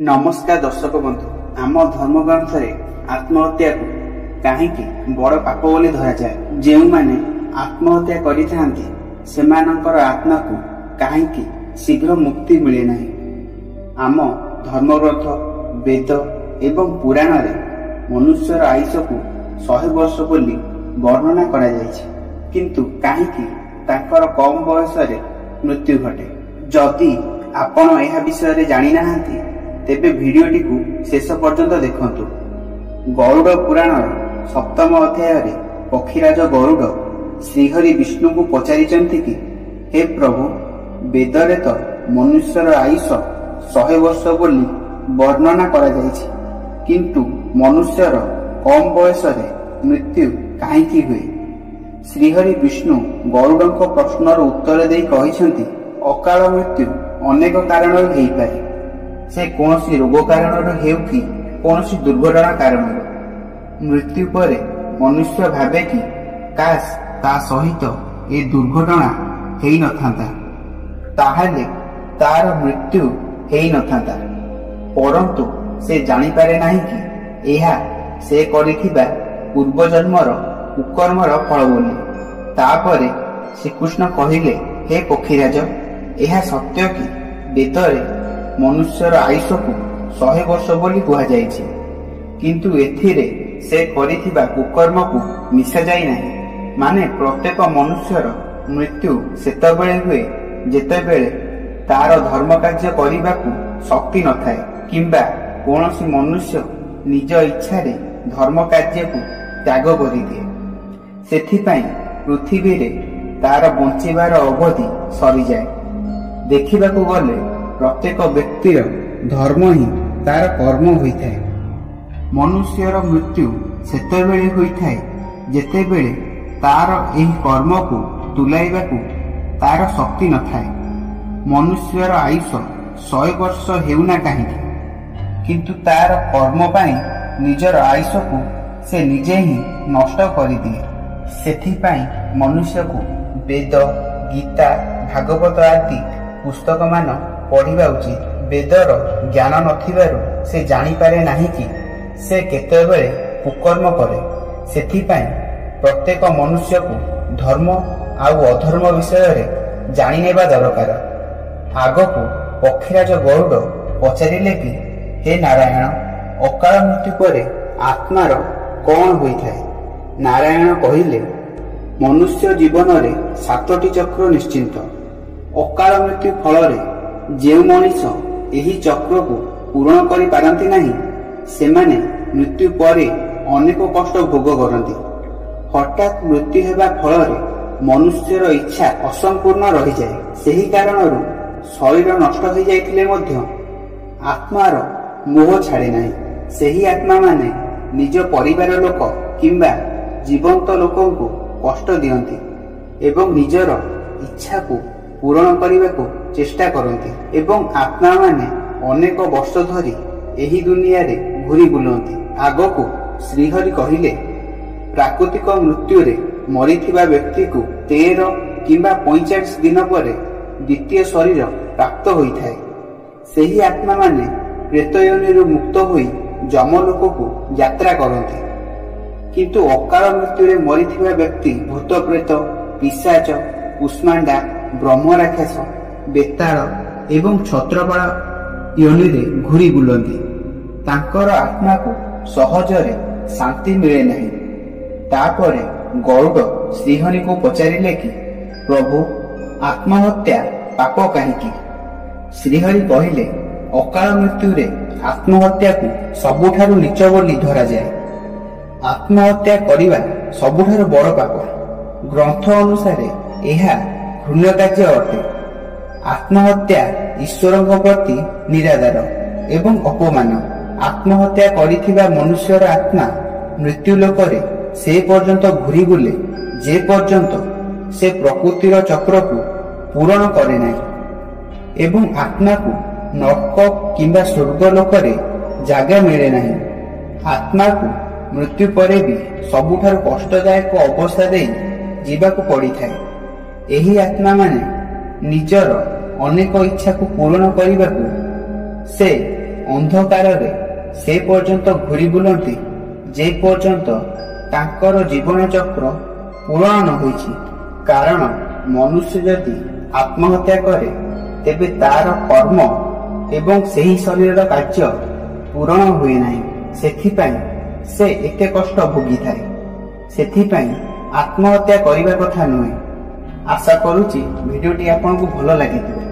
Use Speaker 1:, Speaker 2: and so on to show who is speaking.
Speaker 1: ନମସ୍କାର ଦର୍ଶକ ବନ୍ଧୁ, ଆମ ଧର୍ମଗ୍ରନ୍ଥରେ ଆତ୍ମହତ୍ୟାକୁ କାହିଁକି ବଡ଼ ପାପ ବୋଲି ଧରାଯାଏ? ଯେଉଁମାନେ ଆତ୍ମହତ୍ୟା କରିଥାନ୍ତି ସେମାନଙ୍କର ଆତ୍ମାକୁ କାହିଁକି ଶୀଘ୍ର ମୁକ୍ତି ମିଳେ ନାହିଁ? ଆମ ଧର୍ମଗ୍ରନ୍ଥ ବେଦ ଏବଂ ପୁରାଣରେ ମନୁଷ୍ୟର ଆୟୁଷକୁ 100 ବର୍ଷ ବୋଲି ବର୍ଣ୍ଣନା କରାଯାଇଛି, କିନ୍ତୁ କାହିଁକି ତାଙ୍କର କମ୍ ବୟସରେ ମୃତ୍ୟୁ ଘଟେ? ଯଦି ଆପଣ ଏହା ବିଷୟରେ ଜାଣିନାହାନ୍ତି ତେବେ ଭିଡ଼ିଓଟିକୁ ଶେଷ ପର୍ଯ୍ୟନ୍ତ ଦେଖନ୍ତୁ। ଗରୁଡ଼ ପୁରାଣର ସପ୍ତମ ଅଧ୍ୟାୟରେ ପକ୍ଷୀରାଜ ଗରୁଡ଼ ଶ୍ରୀହରି ବିଷ୍ଣୁଙ୍କୁ ପଚାରିଛନ୍ତି କି, ହେ ପ୍ରଭୁ, ବେଦରେ ତ ମନୁଷ୍ୟର ଆୟୁଷ 100 ବର୍ଷ ବୋଲି ବର୍ଣ୍ଣନା କରାଯାଇଛି, କିନ୍ତୁ ମନୁଷ୍ୟର କମ୍ ବୟସରେ ମୃତ୍ୟୁ କାହିଁକି ହୁଏ? ଶ୍ରୀହରି ବିଷ୍ଣୁ ଗରୁଡ଼ଙ୍କ ପ୍ରଶ୍ନର ଉତ୍ତର ଦେଇ କହିଛନ୍ତି, ଅକାଳ ମୃତ୍ୟୁ ଅନେକ କାରଣରୁ ହେଇପାରେ। ସେ କୌଣସି ରୋଗ କାରଣରୁ ହେଉ କି କୌଣସି ଦୁର୍ଘଟଣା କାରଣରୁ। ମୃତ୍ୟୁ ପରେ ମନୁଷ୍ୟ ଭାବେ କି କାଶ ତା ସହିତ ଏ ଦୁର୍ଘଟଣା ହେଇନଥାନ୍ତା, ତାହେଲେ ତାର ମୃତ୍ୟୁ ହେଇନଥାନ୍ତା। ପରନ୍ତୁ ସେ ଜାଣିପାରେ ନାହିଁ କି ଏହା ସେ କରିଥିବା ପୂର୍ବଜନ୍ମର କୁକର୍ମର ଫଳ ବୋଲି। ତାପରେ ଶ୍ରୀକୃଷ୍ଣ କହିଲେ, ହେ ପକ୍ଷୀରାଜ, ଏହା ସତ୍ୟ କି ବେଦରେ ମନୁଷ୍ୟର ଆୟୁଷକୁ 100 ବର୍ଷ ବୋଲି କୁହାଯାଇଛି, କିନ୍ତୁ ଏଥିରେ ସେ କରିଥିବା କୁକର୍ମକୁ ମିଶାଯାଇ ନାହିଁ। ମାନେ ପ୍ରତ୍ୟେକ ମନୁଷ୍ୟର ମୃତ୍ୟୁ ସେତେବେଳେ ହୁଏ ଯେତେବେଳେ ତାର ଧର୍ମ କାର୍ଯ୍ୟ କରିବାକୁ ଶକ୍ତି ନଥାଏ, କିମ୍ବା କୌଣସି ମନୁଷ୍ୟ ନିଜ ଇଚ୍ଛାରେ ଧର୍ମ କାର୍ଯ୍ୟକୁ ତ୍ୟାଗ କରିଦିଏ। ସେଥିପାଇଁ ପୃଥିବୀରେ ତାର ବଞ୍ଚିବାର ଅବଧି ସରିଯାଏ। ଦେଖିବାକୁ ଗଲେ ପ୍ରତ୍ୟେକ ବ୍ୟକ୍ତିର ଧର୍ମ ହିଁ ତାର କର୍ମ ହୋଇଥାଏ। ମନୁଷ୍ୟର ମୃତ୍ୟୁ ସେତେବେଳେ ହୋଇଥାଏ ଯେତେବେଳେ ତାର ଏହି କର୍ମକୁ ତୁଲାଇବାକୁ ତାର ଶକ୍ତି ନଥାଏ। ମନୁଷ୍ୟର ଆୟୁଷ 100 ବର୍ଷ ହେଉନା କାହିଁକି, କିନ୍ତୁ ତାର କର୍ମ ପାଇଁ ନିଜର ଆୟୁଷକୁ ସେ ନିଜେ ହିଁ ନଷ୍ଟ କରିଦିଏ। ସେଥିପାଇଁ ମନୁଷ୍ୟକୁ ବେଦ, ଗୀତା, ଭାଗବତ ଆଦି ପୁସ୍ତକମାନ ପଢ଼ିବା ଉଚିତ। ବେଦର ଜ୍ଞାନ ନଥିବାରୁ ସେ ଜାଣିପାରେ ନାହିଁ କି ସେ କେତେବେଳେ କୁକର୍ମ କରେ। ସେଥିପାଇଁ ପ୍ରତ୍ୟେକ ମନୁଷ୍ୟକୁ ଧର୍ମ ଆଉ ଅଧର୍ମ ବିଷୟରେ ଜାଣିନେବା ଦରକାର। ଆଗକୁ ପକ୍ଷୀରାଜ ଗରୁଡ଼ ପଚାରିଲେ କି, ହେ ନାରାୟଣ, ଅକାଳ ମୃତ୍ୟୁ ପରେ ଆତ୍ମାର କଣ ହୋଇଥାଏ? ନାରାୟଣ କହିଲେ, ମନୁଷ୍ୟ ଜୀବନରେ 7ଟି ଚକ୍ର ନିଶ୍ଚିନ୍ତ। ଅକାଳ ମୃତ୍ୟୁ ଫଳରେ ଯେଉଁ ମଣିଷ ଏହି ଚକ୍ରକୁ ପୂରଣ କରିପାରନ୍ତି ନାହିଁ, ସେମାନେ ମୃତ୍ୟୁ ପରେ ଅନେକ କଷ୍ଟ ଭୋଗ କରନ୍ତି। ହଠାତ୍ ମୃତ୍ୟୁ ହେବା ଫଳରେ ମନୁଷ୍ୟର ଇଚ୍ଛା ଅସମ୍ପୂର୍ଣ୍ଣ ରହିଯାଏ। ସେହି କାରଣରୁ ଶରୀର ନଷ୍ଟ ହୋଇଯାଇଥିଲେ ମଧ୍ୟ ଆତ୍ମାର ମୋହ ଛାଡ଼େ ନାହିଁ। ସେହି ଆତ୍ମାମାନେ ନିଜ ପରିବାର ଲୋକ କିମ୍ବା ଜୀବନ୍ତ ଲୋକଙ୍କୁ କଷ୍ଟ ଦିଅନ୍ତି ଏବଂ ନିଜର ଇଚ୍ଛାକୁ ପୂରଣ କରିବାକୁ ଚେଷ୍ଟା କରନ୍ତି, ଏବଂ ଆତ୍ମାମାନେ ଅନେକ ବର୍ଷ ଧରି ଏହି ଦୁନିଆରେ ଘୂରି ବୁଲନ୍ତି। ଆଗକୁ ଶ୍ରୀହରି କହିଲେ, ପ୍ରାକୃତିକ ମୃତ୍ୟୁରେ ମରିଥିବା ବ୍ୟକ୍ତିକୁ 13 କିମ୍ବା 45 ଦିନ ପରେ ଦ୍ୱିତୀୟ ଶରୀର ପ୍ରାପ୍ତ ହୋଇଥାଏ। ସେହି ଆତ୍ମାମାନେ ପ୍ରେତୟୋନିରୁ ମୁକ୍ତ ହୋଇ ଯମଲୋକକୁ ଯାତ୍ରା କରନ୍ତି। କିନ୍ତୁ ଅକାଳ ମୃତ୍ୟୁରେ ମରିଥିବା ବ୍ୟକ୍ତି ଭୂତପ୍ରେତ, ପିଶାଚ, କୁଷ୍ମାଣ୍ଡା, ବ୍ରହ୍ମରାକ୍ଷସ, ବେତାଳ ଏବଂ ଛତ୍ରପାଳ ୟୋନିରେ ଘୂରି ବୁଲନ୍ତି। ତାଙ୍କର ଆତ୍ମାକୁ ସହଜରେ ଶାନ୍ତି ମିଳେ ନାହିଁ। ତାପରେ ଗରୁଡ଼ ଶ୍ରୀହରିଙ୍କୁ ପଚାରିଲେ କି, ପ୍ରଭୁ, ଆତ୍ମହତ୍ୟା ପାପ କାହିଁକି? ଶ୍ରୀହରି କହିଲେ, ଅକାଳ ମୃତ୍ୟୁରେ ଆତ୍ମହତ୍ୟାକୁ ସବୁଠାରୁ ନୀଚ ବୋଲି ଧରାଯାଏ। ଆତ୍ମହତ୍ୟା କରିବା ସବୁଠାରୁ ବଡ଼ ପାପ। ଗ୍ରନ୍ଥ ଅନୁସାରେ ଏହା ଘୃଣ୍ୟ କାର୍ଯ୍ୟ ଅଟେ। ଆତ୍ମହତ୍ୟା ଈଶ୍ୱରଙ୍କ ପ୍ରତି ନିରାଦର ଏବଂ ଅପମାନ। ଆତ୍ମହତ୍ୟା କରିଥିବା ମନୁଷ୍ୟର ଆତ୍ମା ମୃତ୍ୟୁ ଲୋକରେ ସେ ପର୍ଯ୍ୟନ୍ତ ଘୂରି ବୁଲେ ଯେ ପର୍ଯ୍ୟନ୍ତ ସେ ପ୍ରକୃତିର ଚକ୍ରକୁ ପୂରଣ କରେ ନାହିଁ, ଏବଂ ଆତ୍ମାକୁ ନର୍କ କିମ୍ବା ସ୍ୱର୍ଗ ଲୋକରେ ଜାଗା ମିଳେ ନାହିଁ। ଆତ୍ମାକୁ ମୃତ୍ୟୁ ପରେ ବି ସବୁଠାରୁ କଷ୍ଟଦାୟକ ଅବସ୍ଥା ଦେଇ ଯିବାକୁ ପଡ଼ିଥାଏ। ଏହି ଆତ୍ମାମାନେ ନିଜର ଅନେକ ଇଚ୍ଛାକୁ ପୂରଣ କରିବାକୁ ସେ ଅନ୍ଧକାରରେ ସେ ପର୍ଯ୍ୟନ୍ତ ଘୁରି ବୁଲନ୍ତି ଯେ ପର୍ଯ୍ୟନ୍ତ ତାଙ୍କର ଜୀବନ ଚକ୍ର ପୂରଣ ନ ହୋଇଛି। କାରଣ ମନୁଷ୍ୟ ଯଦି ଆତ୍ମହତ୍ୟା କରେ, ତେବେ ତାର କର୍ମ ଏବଂ ସେହି ଶରୀରର କାର୍ଯ୍ୟ ପୂରଣ ହୁଏ ନାହିଁ। ସେଥିପାଇଁ ସେ ଏତେ କଷ୍ଟ ଭୋଗିଥାଏ। ସେଥିପାଇଁ ଆତ୍ମହତ୍ୟା କରିବା କଥା ନୁହେଁ। ଆଶା କରୁଛି ଭିଡ଼ିଓଟି ଆପଣଙ୍କୁ ଭଲ ଲାଗିଥିବ।